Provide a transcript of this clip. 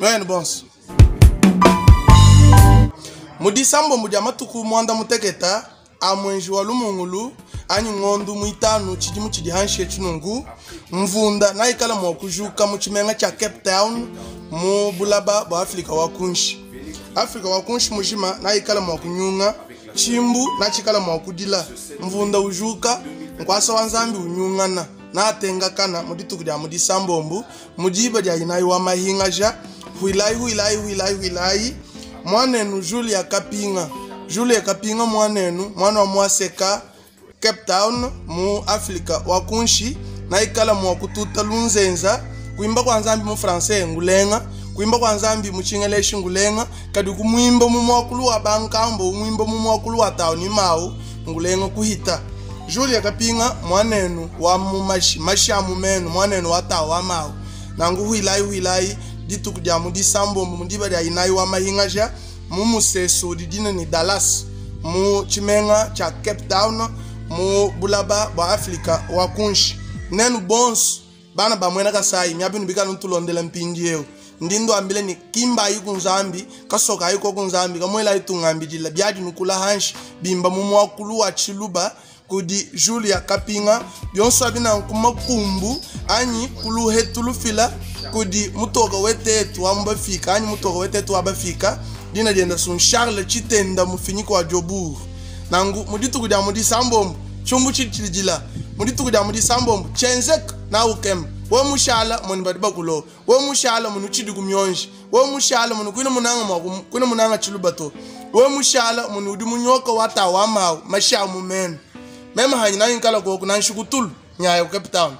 Nuenu bonso. Mu disambombo dia matuku muanda muteketa a muenji wa Lumungulu anyi ngondu muitanu tshidimu tshidi hanshi etshi nunku, mvunda naikala mua kujuka mu tshimenga tshia Cape Town mu bulaba bua Afrika wa kunshi. Afrika wa kunshi mujima naikala mua kunyunga, tshimbu natshikala mua kudila, mvunda ujuka, nkuasa wa Nzambi unyungana, natengakana mu dituku dia mu disambombo mu diba dia inayi wa mahingaja. Huilayi, huilayi, huilayi, huilayi. Muanenu Julia Kapinga, Julia Kapinga muanenu, muana wa muaseka Cape Town mu Afrika wa kunshi, naikala mua kututa lunzenza kuimba kwa Nzambi mu français ngulenga, kuimba kwa Nzambi mu chingeleshi ngulenga, kadi kumuimba mu muakulu wa bankambo, umuimba mu muakulu wa tau ni mau ngulenga kuhita. Julia Kapinga muanenu wa mu mashi, mashi a mu menu, muanenu wa tau wa mau. Nangu huilayi huilayi dituku dia mu disambombo mu diba dia inayi wa mahingaja mu musesu udi dina ne Dallas mu tshimenga tshia Cape Town mu bulaba bua Afrika wa kunshi. Nenu bonso bana ba muena Kasai miabi nubikala nutulondela mpindieu, ndi nduambile ne kimbayi ku Nzambi, kasokayi ko ku Nzambi, kamuelayi tungambidila biadi nukula hanshi bimba mu muakulu wa tshiluba kudi Julia Kapinga, bionso abi nanku makumbu anyi ku luhetu lufila kudi mutoka wetetu wa mubafika anyi mutoka wetetu wa bafika dina dienda sun Charles Tshitenda mufinyiko wa Jobourg. Nangu mu dituku dia mu disambombo tshumbu tshitshidila mu dituku dia mu disambombo tshenzeka na ukema we mushala muni badi bakulo we mushala muni utshidi ku mionji we mushala muni kuina munanga mwa kuina munanga tshiluba to we mushala muni udi munyoka wa ta wa mawu masha mu menu meme hanyi nanyi nkala koku nanshi kutulu nyaya ku Cape Town.